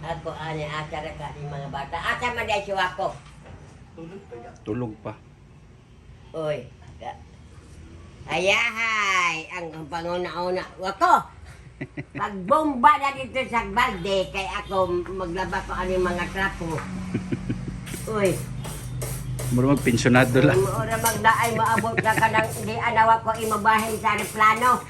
Ako ani asa ra ka ni mga bata. Asa man dai siya ako. Tulog pa. Oy. Ayahay, ang panguna-una. Wako! Pagbomba na dito sa balde, kay ako maglaba ko ani mga trapo. Uy, Mura magpensyonado lang. ora magdaay maabot ka ka ng di anawa ko imabahin sa aeroplano.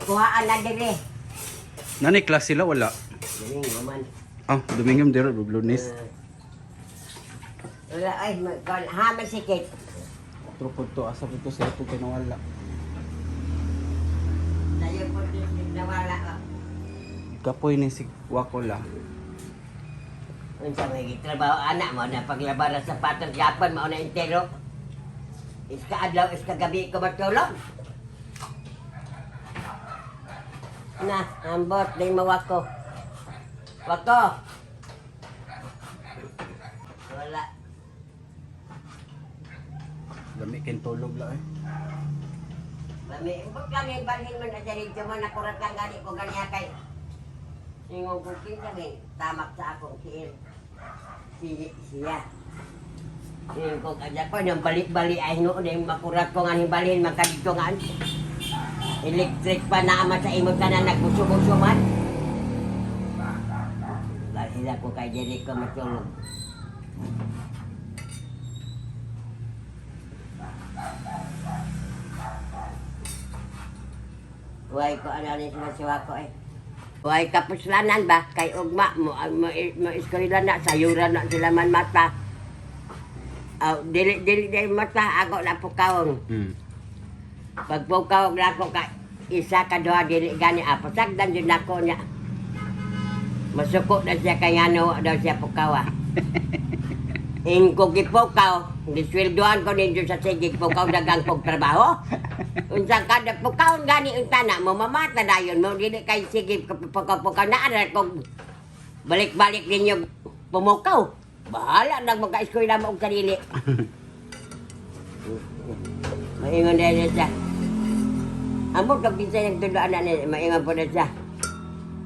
Kuhaan na dire. Nani class sila wala. Galing man. Ah, Domingo dero Lunes. Wala ay ha man sikit. Trupod to asa po to sa ito kinawala. Tayo po nawala. Oh. Kapoy ni si Wakola. Unsa may gitrabaho anak mo na paglaba ra sa sapatos gapon mao na entero. Iska adlaw iska gabi ko matulog. Na, ambot di mo wako. Wako. Wala. Lami kin tulog la eh. Mami, ambot lang yung balhin mo na sa dito mo nakurat lang gani ko ganiya kay. Ingon ko kinsa may tamak sa akong tiil. Si siya. Ingon ko kadya ko nang balik-balik ay no yung makurat ko nga ning balhin man kadto nga. Electric pa na ama sa imo tanan nagbuso-buso man. Balhin ako kay Jericho matulog. Way ko ano ni sila siwa ko eh. Way kapuslanan ba kay ugma mo mo, mo eskwela na sayuran na sila man mata. Aw dili dili dili mata ako na pukawon. Pagpukaw na ako ka isa ka duha dili gani apo sagdan jud nako niya. Masuko na siya kay ngano daw siya pukawa. Ingko gipukaw, gisweldoan ko ninyo sa sige pukaw dagang kog trabaho. Unsa kada pukaw gani unta na mo mamata dayon mo dili kay sige pukaw-pukaw na ara kog balik-balik ninyo pumukaw. Bahala nang magka-eskwela mo og sarili. Maingon na siya. Ambot kag kinsa yung tuloan na ni maingon po na siya.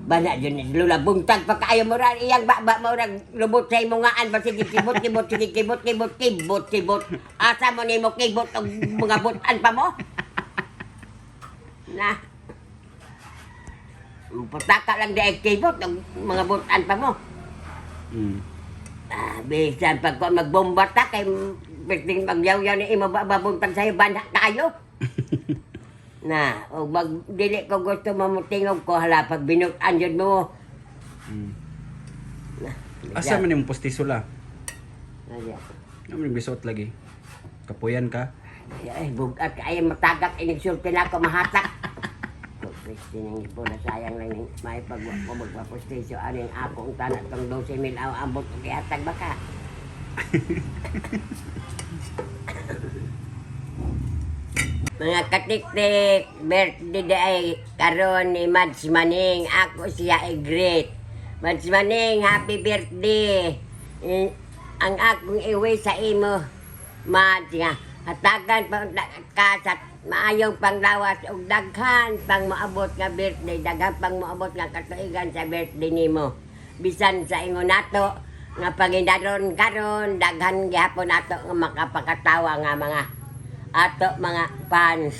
Bana jud ni Lula buntag pa kaayo mo ra iyang baba mo ra lubot sa imong ngaan ba sige kibot kibot sige kibot kibot kibot kibot asa mo nimo kibot og mga butan pa mo na Putaka lang di ay kibot og mga butan pa mo. Ah, bisan pag ko magbomba ta kay perting magyaw-yaw ni imo babuntag sa'yo banha kayo. Na, og mag dili ko gusto mo motingog ko hala pag binutan jud mo. Na, Asa man imong postiso la? Ay, Ano man bisuot lagi? Kapuyan ka? ay, bugat ay matagak inigsulti na ako mahatak. Pwede nang ipo na sayang lang yung may pag ko magpapostisyo aning akong tanak tong 12 mil aw ambot og ihatag baka. Mga katiktik, birthday day ay karon ni Mads Maning. Ako siya ay great. Mads Maning, happy birthday. Eh, ang akong iwi sa imo, Mads nga, hatagan pa ka sa maayong panglawas ug daghan pang moabot nga birthday, daghan pang moabot nga katuigan sa birthday nimo. Bisan sa ingon nato nga pangindaron karon daghan gihapon nato nga makapakatawa nga mga ato mga fans.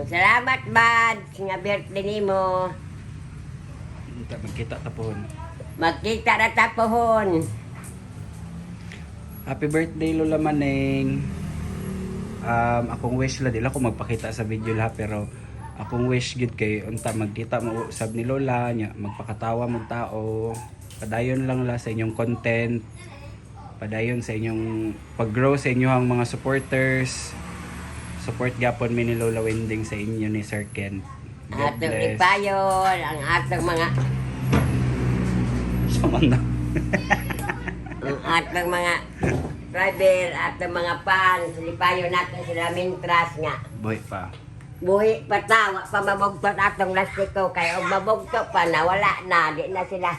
Salamat Mads nga birthday nimo. Unta magkita ta pohon. Magkita ra ta pohon. Happy birthday Lola Maneng. Akong wish la dili ako magpakita sa video la pero akong wish gid kay unta magkita mo usab ni Lola nya magpakatawa mong tao. Padayon lang la sa inyong content. Padayon sa inyong pag-grow sa inyong mga supporters. Support gapon mi ni Lola Wending sa inyo ni Sir Ken. God Atong bless. ipayon ang atong mga Sama na. Ang atong mga driver, atong mga fans, lipayo natin sila mintras nga. Buhi pa. Buhi pa ta, wa pa mabugtot atong lastiko kay og mabugto pa na wala na, di na sila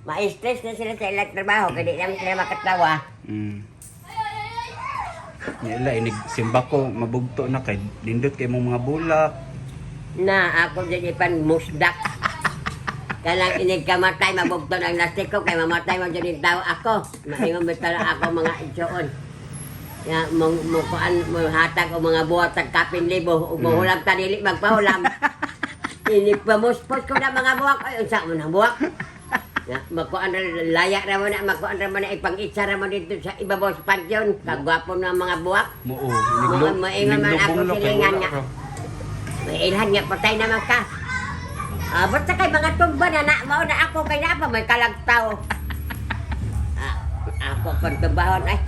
ma-stress na sila sa ilang trabaho kay di naman sila makatawa. Nya inig simba ko mabugto na kay nindot kay imong mga bulak. Na ako dyan ipan musdak. Kanang inig kamatay, mabugto ng lastiko kay mamatay man dyan yung tao ako. Maingon ba talaga ako mga igsoon. Ya, mong mo kuan mo hatag og mga buhat tag kapin libo ug mohulam ta dili magpahulam. Inig pamuspos ko na mga buwak ay unsa man ang buwak. Ya, makuan ra laya ra mo na, makuan ra mo na ipang-itsa ra mo dito sa ibabaw sa pansyon. Kagwapo na ang mga buwak. Muo, iniglo, Maingon man ako iniglubong lo kay silingan wala nga. ra. May ilhan nga patay naman ka. Ah, basta kay mga tumba na na mao na ako kay na pa may kalagtaw. Ah, ako kon tumbahon ay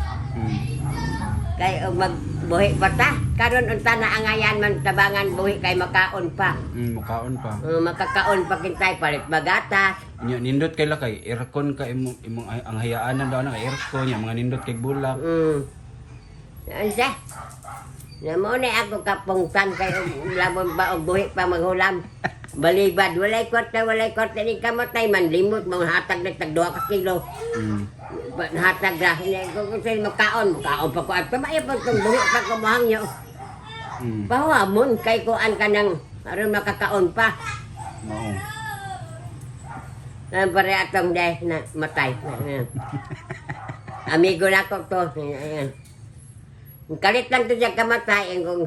kay og magbuhi pa ta. Karon unta na angayan man tabangan buhi kay makaon pa. Mukaon pa. Makakaon pa kintay palit bagatas. Nya nindot kay la kay aircon ka imong imong ang hayaanan daw na kay aircon nya mga nindot kay bulak. Unsa? Na mo na ako kapungtan kay og labon pa og buhi pa maghulam. Balibad, walay kwarta ni kamatay man limot mga hatag na tag 2 ka kilo. Hatag ra ni ko kung sa'yo makaon, makaon pa ko at pamaya pa kung buhi pa ko mohangyo. Pahuamon kay kuan ka nang aron makakaon pa. Mao. Ang pare atong day na matay. Ayan. Amigo na ko to. Ayan. Ang kalit lang to siya kamatay. Ang kung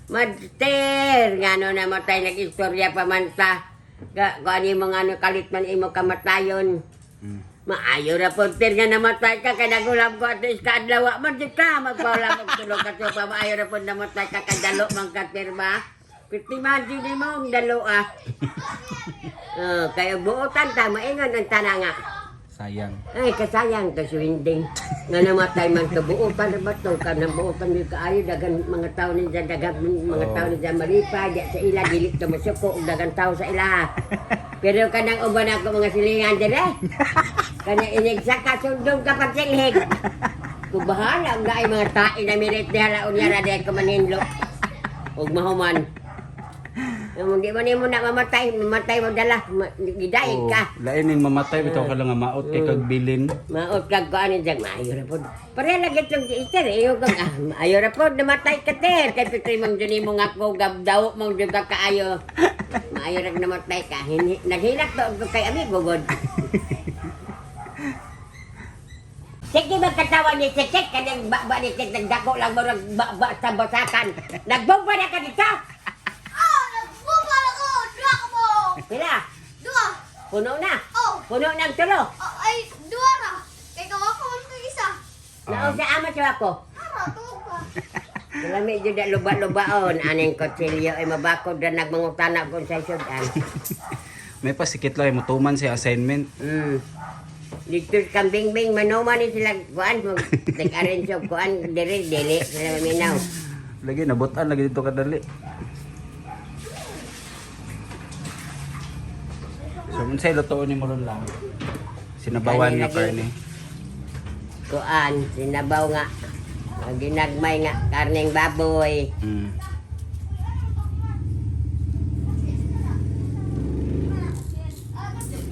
Master, nga no namatay, nag-istorya pa man ta. Ka, kung ano yung mga ano, kalit man imo kamatayon. Maayo ra po, ter nga namatay ka, kay nagulam ko at is kaadlawa man di ka, magpaulam og tulog ka pa, maayo ra po namatay ka, kay dalo man ka, ter ba? Piti man, di mo, ang dalo ah. Oh, kay buotan ta, maingon ang tana nga. Sayang. Ay, kasayang kasuhinding. Nga namatay man ka, buotan na ba to? Ka nang buotan yung kaayo, dagan mga tao ni dyan, dagan mga tao ni dyan malipay, di sa ila, dili ka masuko, ug dagan tao sa ila. Pero kanang uban ako mga silingan dire. Kanang inigsa ka, sundong ka pagsilhig. Kung bahala, ang naay mga tae na mirit diha laon niya ra diha ka maninlo. Ug mahuman. Yung di man nimo na mamatay, mamatay mo dala, gidaig ka. Lain ning mamatay bitaw ka lang nga maot kay kag bilin. Maot kag ko ano dyan, maayo ra pod. Pareha lagi itong si Esther, iyo kang, ah, maayo ra pod, namatay ka ter. Kay pitri mong dyan mo nga ko, gabdaw mong dyan ka kaayo. Maayo ra namatay ka. Naghilak to ko kay amigo god. Sige magkatawa ni Cecek, kanang ba ni Cecek, nagdako lang mo ba sa basakan. Nagbomba na ka dito! Oh, nagbumba ako! Dua ka mo! Pila? Dua! Puno na. Oh! Puno ng tulo. Oh, ay, dua ra! Kay kawa ko man kay isa. Naon sa ama siya ako. Ara, tuog pa. Wala medyo da luba-lubaon. Aning kutsilyo ay mabakod na nagmangutana kung sa sudan. May pasikit lang mo tuman sa assignment. Dito sa kambing-bing, manuma ni sila kuan. Nag-arrange og kuan, diri, dili, sila maminaw. Lagi nabutan lagi dito kadali. So unsay lutoon nimo ron lang? Sinabawan nga Kani lagi. karne. Kuan, sinabaw nga. Ginagmay nga, karneng baboy.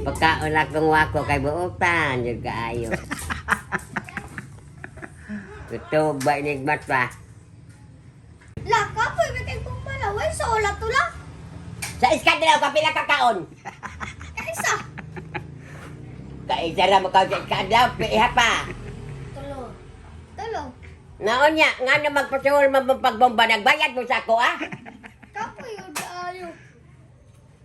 Pagkaon akong wako kay buutan, yun kaayo. Tutog ba inigmat pa? La, kapoy, may kay kumpala. Way, sa ulat tula. Sa iskandalaw, kapila kakaon. Kaisa. Kaisa ra mo ka sa iskandalaw, piiha pa. Tulo. Tulo. Naon niya, nga na magpasuol man mong pagbomba, nagbayad mo sa ako, ah? Kapoy, ayo.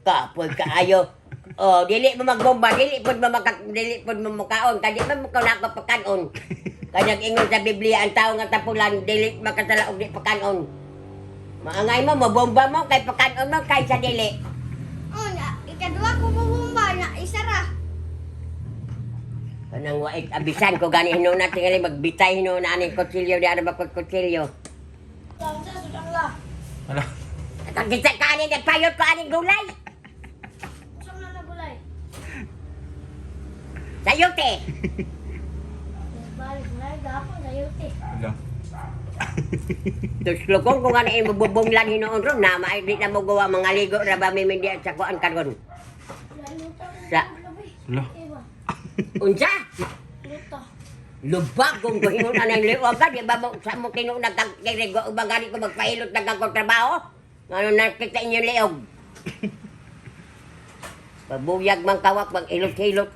Kapoy kaayo. Oh, dili mo magbomba, dili pud mo maka, dili pud mo mukaon, kay di man mo kaon ako pagkaon. Kay nag-ingon sa Biblia ang tao nga tapulan dili makasala og di pagkaon. Maangay mo, mabomba mo kay pagkaon mo kaysa dili. Oh, na, ikadua ko bumba na isa ra. Kanang wait abisan ko gani hinuna tingali magbitay hinuna aning kutsilyo di ara ba kutsilyo. Lang sa sudang la. Ala. Kagisa ka ani nagpayot ko aning gulay. Usam na nagulay. Sayote. Balik na gapon sayote. Wala. Tuslokong kung ano yung bubunglan hinoon ron na maay di na mo gawa mga ligo ra ba mi di sa kuan karon. Luta. Sa- Wala. Iba. Unsa? Luta. Lubag kung kuhingon na ng liwag ka, di ba mo sa mo tinuod nagkakirigo, ba gani ko magpahilot nagkakontrabaho? Ngano nakita inyo liog? Pabuyag man kawak, mag-ilot-hilot.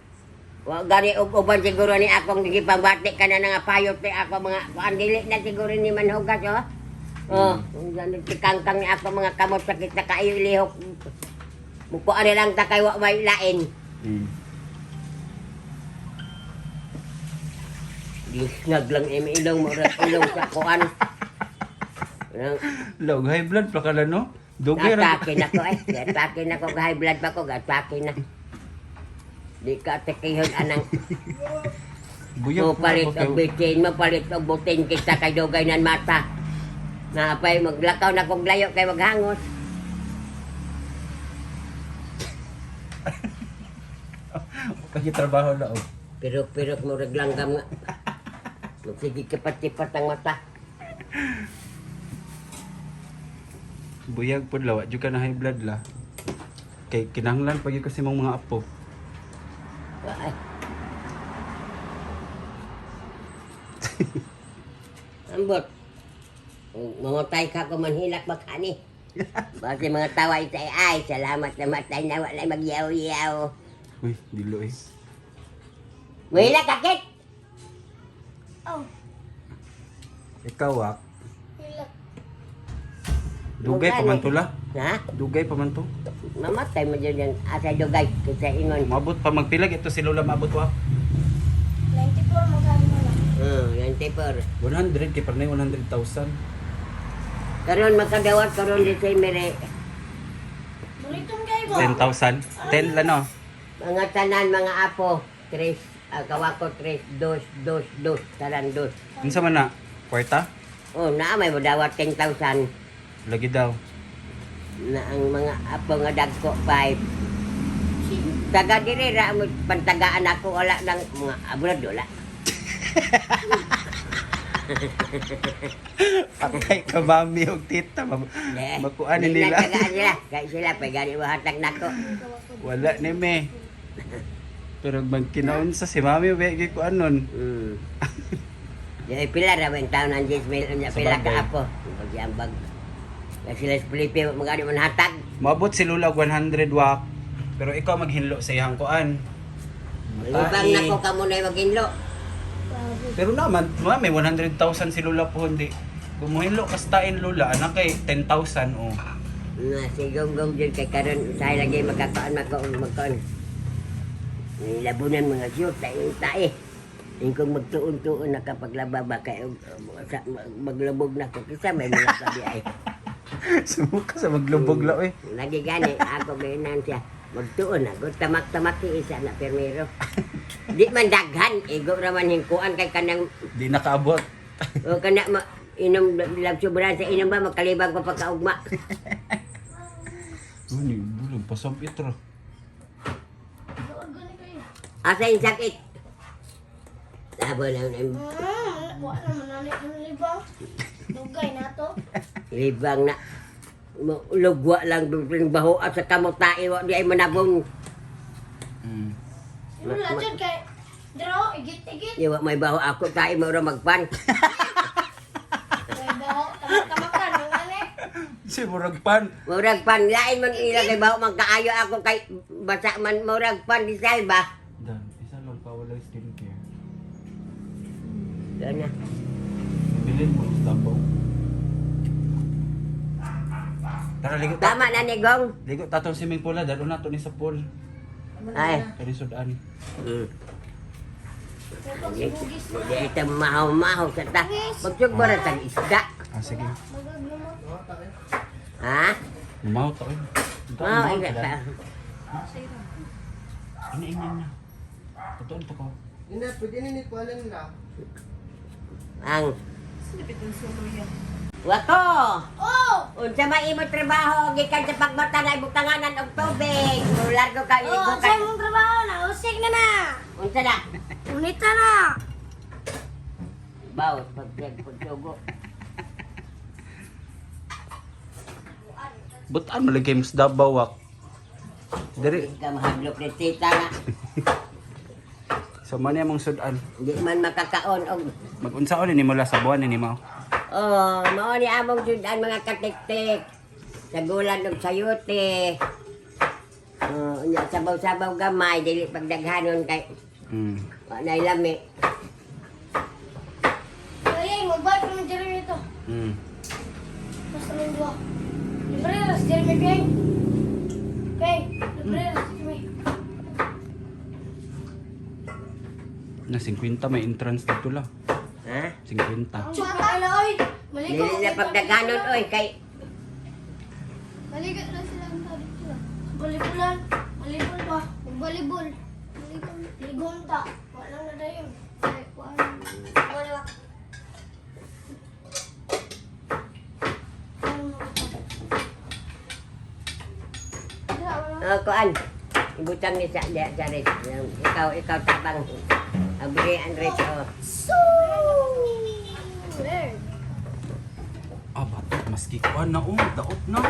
Wa gani og uban siguro ni akong gipabati ka na nga payot ni ako mga kuan dili na siguro ni manhugas oh. Oh, kung ganun tikangkang ni ako mga kamot sakit na kaayo lihok. Mukuan na lang ta kay wa may lain. Gisnag lang imi ilong mo ra ilong sa kuan. Nang Log, high blood pa ka na, no? Dugay ra. atake na ko eh. Atake na ko high blood pa ko, atake na. Di ka atakihon anang Buyag mo palit pa og bitin, mo palit og butin kita kay dugay nan mata. Naapay maglakaw na kog layo kay maghangos. Kaya trabaho na, oh. Pirok-pirok mo raglanggam nga. Magsige kipat-kipat ang mata. Buyag pod lawa, jud ka na high blood la. Kay kinahanglan pag yun kasi mong mga apo. Ay. Ambot. Mamatay ka kung manhilak makani. Basta mga tawa ito ay, ay, salamat na matay na walay magyaw-yaw. Uy, dilo eh. Mahilak kakit! Oh, Ikaw ah, hilak. dugay pa man to la. Ha? Dugay pa man to. Mamatay mo dyan yan. Asa dugay, kaysa ingon. Maabot pa magpilag ito si Lola maabot wa. 94 magkano na lang. 94. 100 kay parnay 100,000. Karon makadawat karon di sa mere. Bulitong kayo ba? 10,000. 10 la no. Mga tanan, mga apo. Tres, kawako tres, dos, dos, dos, tanan dos. Unsa man na? Kwarta? Oh, naa may modawat 10,000. Lagi daw. Na ang mga apo nga dagko 5. Taga diri ra mo pantagaan ako wala ng mga abroad wala. Patay ka mami og tita. Eh, Makuan di ni nila. na tagaan sila. Kay sila pa gani wahatag nako. Wala ni me. Pero magkinaon sa si mami wegi ko anon. Di pila ra ang taon ang 10 mil nya Sa pila ka bagay. apo. Pagyambag. Kay sila sa Felipe magani man hatag. Maabot si Lola og 100 wak. Pero ikaw maghinlo sa iyang kuan. Libang nako kamo na maginlo. Grabe. Pero naman, mami 100,000 si Lola po hindi. Kung muhinlo ka sa tain Lola, anak kay 10,000 oh. Na si Gonggong jud kay karon usahay lagi magkakuan magkaon magkaon. Nilabunan mga siyot tayo tae. Ingkong magtuon-tuon na kapaglaba ba kay og, maglubog na ko kisa may mga sabi ay. Sumuka sa maglubog la oy. Lagi gani ako gayonan siya. Magtuon ako tamak-tamak isa na permero. Di man daghan igo ra man hingkuan kay kanang Di nakaabot. o kana ma, inom lag sobra sa inom ba magkalibang pa pagkaugma. Ano, bulong pasabit ra. Doon gani kayo. Asa yung sakit? Labo lang ng Wala naman na ang libang. Dugay na to. libang na lugwa lang dun baho at sa kamutai wa di ay manabong. Wala dyan kay Draw, igit-igit. Di wa may baho ako tae mo ra magpan. Kay baho, tamak-tamakan. Ang ano eh. Si murag pan. Murag pan lain man ila kay baho man kaayo ako kay basa man murag pan di salba. Dan, isa lang pa wala skincare. Doon na. Bilin mo sa Davao. Tara ligo ta. Tama na ni Gong. Ligo tatong swimming pool la, dalo na to ni sa pool. Ay. Kani sudan. Kapag bugis na. Di ito mahaw-mahaw sa ta. Magsugbo ra tag isda. Ah sige. Magaglumot. Ha? Maw ta oy. Mahaw ay ka. Ina ina ina. Totoo to ko. Ina, pwede na ni kuhanan na. Ang Wako! Oh! Unsa may imo trabaho gikan sa pagbata na ibutanganan og tubig. Mulargo ka Oh, igo sa ka. imong trabaho na, usig na na. Unsa na? Unita na. Baw, pagsugo. Butan mo lagi mas Davao wak. Diri Ka mahadlok ni tita nga. so man among sudan. Hindi man makakaon og Magunsaon ni nimo la sa buwan ni nimo. Oh, mao ni among sudan mga katiktik. Sagulan og sayote. Oh, unya sabaw-sabaw gamay dili pagdaghanon kay wa nay lami. Ay, mag-bike naman Jeremy ito. Basta may dua. Libre ras Jeremy Peng. Peng, libre ras Jeremy. Na 50 may entrance dito la. Ha? 50. Chuk na kala oy. Maligo. Dili na pagdaghanon oy kay Maligo na sila ang sabi sila. Volleyball. Volleyball ba? Volleyball. Ligon ta. Wala na dayon. Ay, kuan. Wala. Wala. Oh, kuan. Ibutang ni sa diya sa res. Ikaw ikaw tabang. Abri ang res oh. So weird. Ah, bato maski kuan na oh, daot na.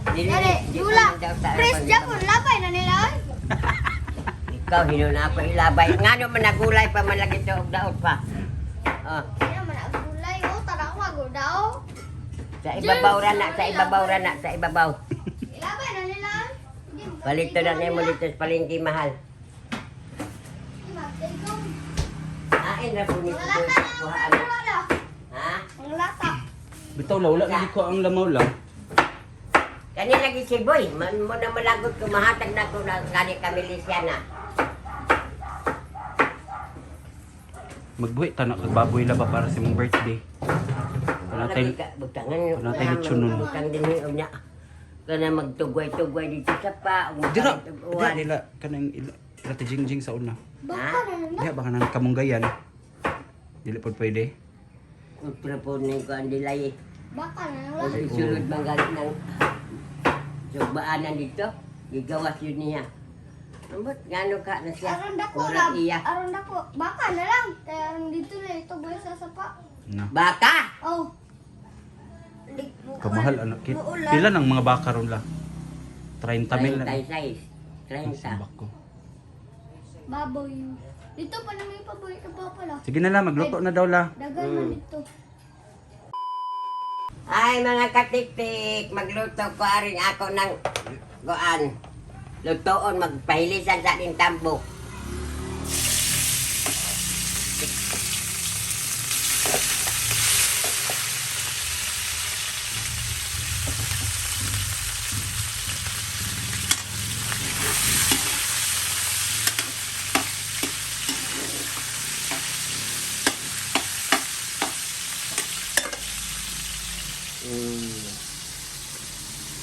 Dili Dali, di dula. pa man daw sa- Press Japon, labay na nila. Oy. Ikaw hinuna pa ilabay. Ngano man nagulay pa man lagi to og daot pa. Oh, Kaya man ang gulay, oh, tara ko magudaw. sa ibabaw ra na, sa ibabaw ra na, sa ibabaw. Ilabay na nila. Oy. Hindi, Palito na nimo dito sa palengke mahal. Hindi, magtigong. Ain ra po ni Mga lata na, kuha mga ano. lata. Ha? Mga lata. Bitaw la wala na ko ang lamaw lang. Kani lagi si Boy, man mo na malagot ko mahatag na ko na kani kami na. Magbuhi ta na kag baboy la ba para sa imong birthday. Wala Lagi tay ka butangan. wala tay lechon nun. Butang din og nya. Kana magtugway-tugway dito sa pa ug Dira, magtugway. dira nila kanang ila ila ti jingjing sa una. Baka na lang. Diha baka nang kamunggayan. Dili pod pwede. Utro po ni ko ang dilay. Baka na lang. Ug isulod man gani ng sugbaanan dito. Gigawas yun niya. Ambot ngano ka na siya. Aron dako Murag lang. iya. Aron dako. Baka na lang. Kaya aron dito na ito boy sa sapa. Na. Baka. Oh. Kamahal ano kit. Pila nang mga baka ron la? 30 mil na. 36. 30. Bako. Baboy. Dito pa naman yung paboy ka pa pala. Sige na la, magluto na daw la. Dagan man dito. Ay mga katiktik, magluto ko aring ako ng goan. Lutoon magpahilisan sa ating tambo.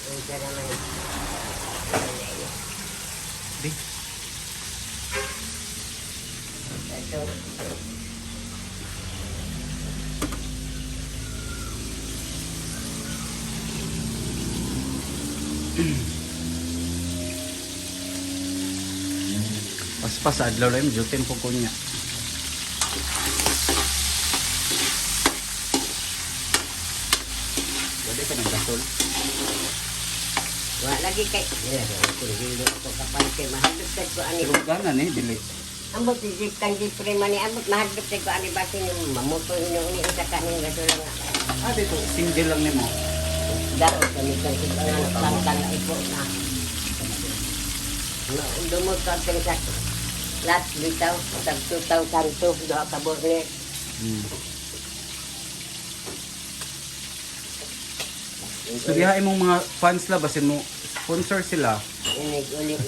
Unsa naman. Di. Ito. Paspas sa adlaw lang jutin ko kunya. Pwede ka ng gasol. Wa lagi kay kung dili ko kapal kay mahadlok sad ko ani. Pero gana ni dili. Ambot si kang di prima ni ambot mahadlok sad ko ani basin yung mamuto hinuuni sa kaning gasol nga. Ah, dito single lang nimo. Daot kami kang ang tangtang ipo na. No, dumod ka kang sa last bitaw tag 2002 duha ka borne. So diha imong mga fans la basin mo sponsor sila. Inig ulit.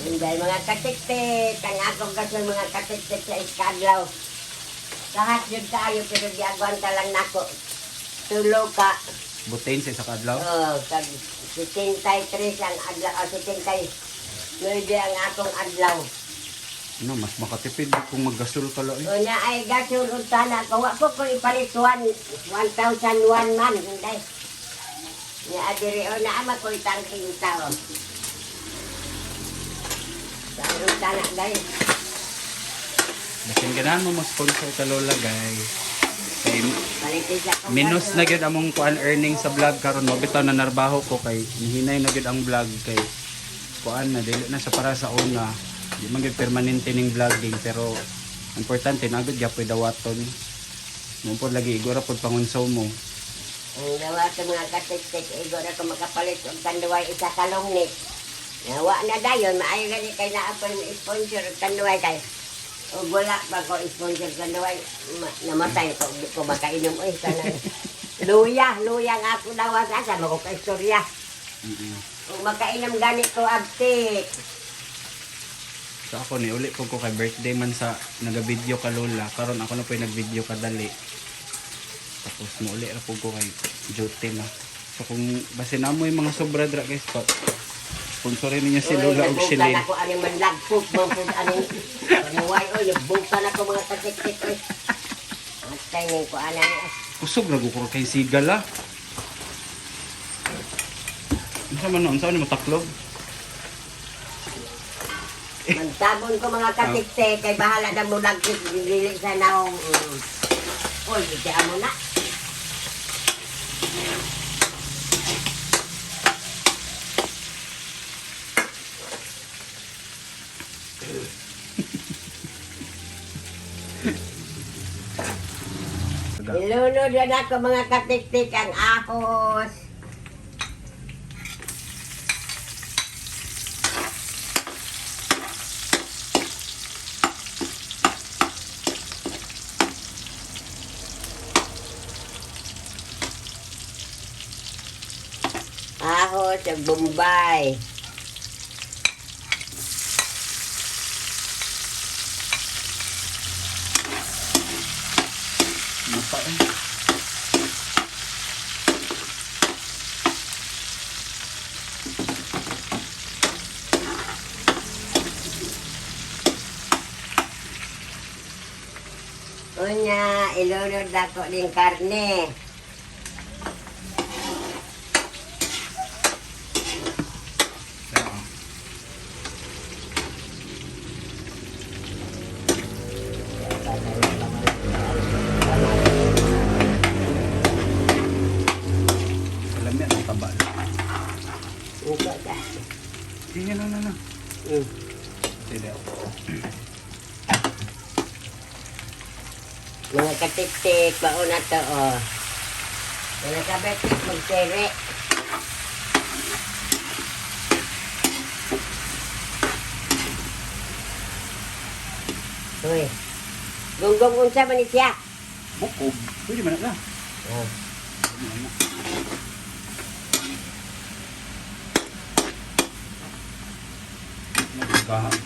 Hindi mga katiktik, ang akong gasol mga katiktik sa iskadlaw. Lahat yun tayo pero giagwanta lang nako. Tulo ka. Butain sa isa ka adlaw. Oh, tag 73 ang adlaw, oh, 79 ang akong adlaw. No, mas makatipid kung maggasol ka la eh. Unya ay gasol untana ko wa po ko ipalit 1,001 man hindi. Nya adiri o na ama ko itangking tao. Sa untana dahil. Basin ganahan mo mo sponsor ka Lola guys. Kay Palitin siya kong minus na gyud among kuan earning sa vlog karon mo bitaw na narbaho ko kay nihinay na gyud ang vlog kay kuan na dili na sa para sa una. Di man gyud permanente ning vlogging pero importante na gyud gyapoy dawaton. Mo pod lagi igora pod pangunsaw mo. Ang gawa sa mga katiktik, igo na ko makapalit og tanduay isa ka long neck. Nawa na dayon, maayo gani kay naa pa yung sponsor og tanduay kay og wala pa ko sponsor tanduay, namatay ko di ko makainom oy kanang luya, luya nga ako dawas asa mo ko ka istorya. Ug makainom gani ko abtik. So ako ni uli po ko kay birthday man sa naga-video ka Lola. Karon ako na po yung nag-video kadali. Tapos mo uli ra po ko kay duty na. So kung basin na mo yung mga sobra dra guys pa sponsorin ninyo si Lola og Oy, Shilin. nagbukan ako aning manlagpok mo pud aning tanduay oy, nagbukan ako mga katiktik oy. Atay ning ko ana ni. Kusog ra ko kay sigal ah. Unsa man no? Unsa ni mo taklob? Magtabon ko mga katiktik kay bahala na mo lagkit dili sa naong. Uy, di amo na. Ilunod na ako mga katiktik ang ahos. Ahos ug Bombay. Mata eh. Unya, ilunod na ko din karne. Pero, alam niya ang taba. Uko ka. Sige na na na. Sige. Mga katiktik, baon na to, oh. Mga kabetik, magsere. Uy. Gunggong unsa man ni siya? Bukog. Pwede man na. Oh. Pwede man na.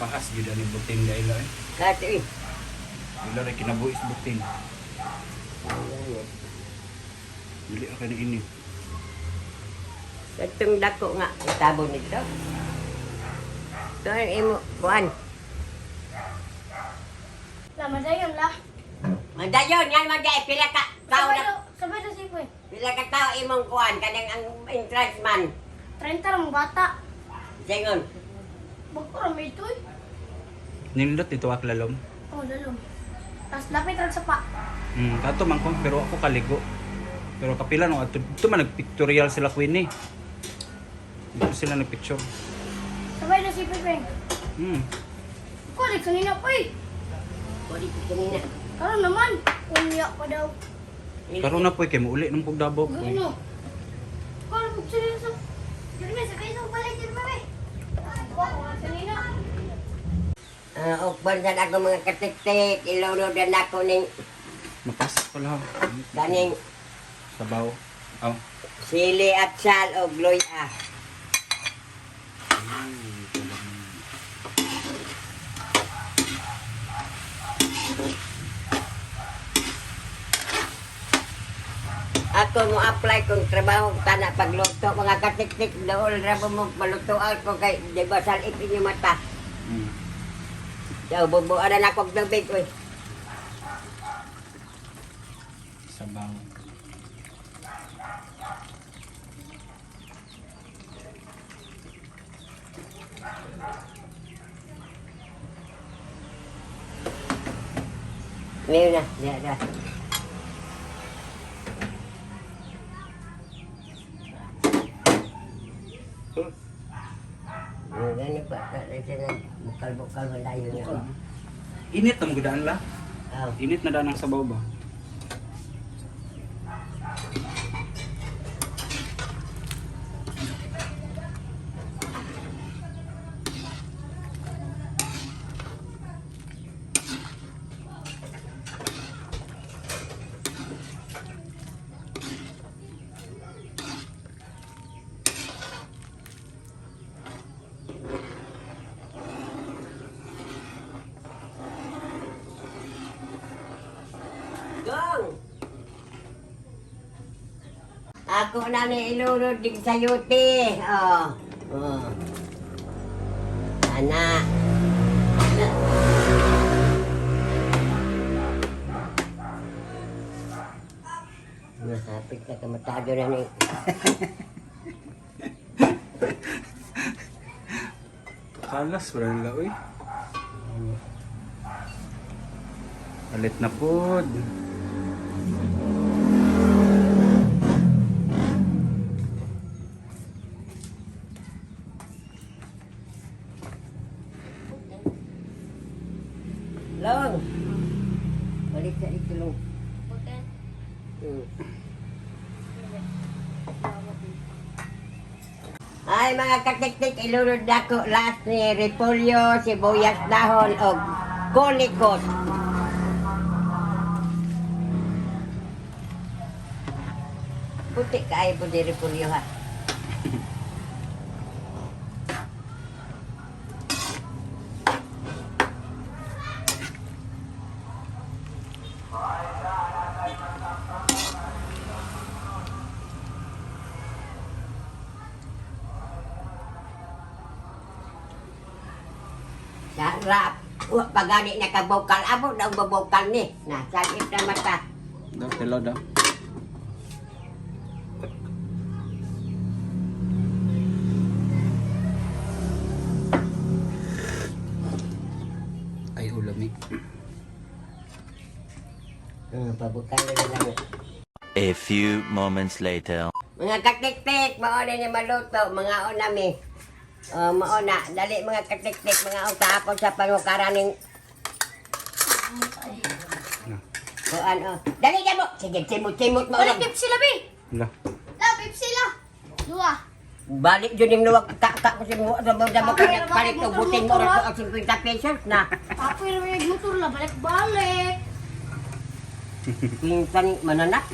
Pahas gyud ani butin dahil eh. Kat, uy. Ila ra kinabuhis butin. Dili ako na ini. Katong dako nga, itabon nito. Ito ang imo, kuan. La, madayon la. Madayon, yan maday, pila ka tao Sabay na, daw, sabay daw si Poy. pila ka tao imong kuan, kanang ang entrance man. 30 ra mong bata. Singon. Bag ko ra may itoy. Nindot ito aklalom. Oh, lalom. Tapos lapit ra sa pa. Kato man ko pero ako kaligo. Pero kapila no ato dito man nagpictorial sila Queen eh. Dito sila nagpicture. Sabay daw si Poy, Peng. Kulit kanina, Poy. Kulit kanina. Karon naman, unya pa daw. Karon na po kay muuli nung pug Davao po. Gano? Karon kanina sa Jeremy, sakay sa balay, Jeremy. Wa kanina. Ukban sa ako mga katiktik, ilunod na ako ning Mapasak pala. kaning Sabaw. Aw. sili at sal o gloya. Ako mo apply kung trabaho tana pagluto mga katiktik dool ra mo mo malutoan ko kay di ba salip inyo mata. Daw bubuan na ako og tubig oy. Sabaw. Meron na. Diya, diya. Gani pa, bukal-bukal malayo na. Init ang gudaan la. Oh. Init na daan ang sabaw ba? Gong! Ako na ni ilunod din sa yuti. Oh. Oh. Ana. Mahapit na kamatado na ni. Kalas wala nila uy. Alit na pod. Long. Balik sa ito, Long. Putin. Ay mga katiktik, ilunod na ko last ni repolyo, sibuyas dahon o kulikot. Puti kaayo po di repolyo ha. Sarap. Wa pagani na kabukal. Abo na ang babukal ni. Nasagip na mata. Daw telo daw. Ay ulamig. Pabukal na lang. A few moments later. Mga katiktik, mauna ni maluto, mga una mi. Oh, mauna, dali mga katiktik, mga on kahapon sa pangukaran ning Na. Kuan oh. Dali na mo. Sige, simot-simot mo. Balik Pepsi la, be. Ala. La, Pepsi la. Dua. Balik jud ning luwag ka ka ko simo sa mo mo Ay, kaya palit og buting mo ra ko ang 50 pesos na. Apoy naman yung motor la. Balik-balik. Minsan mananak.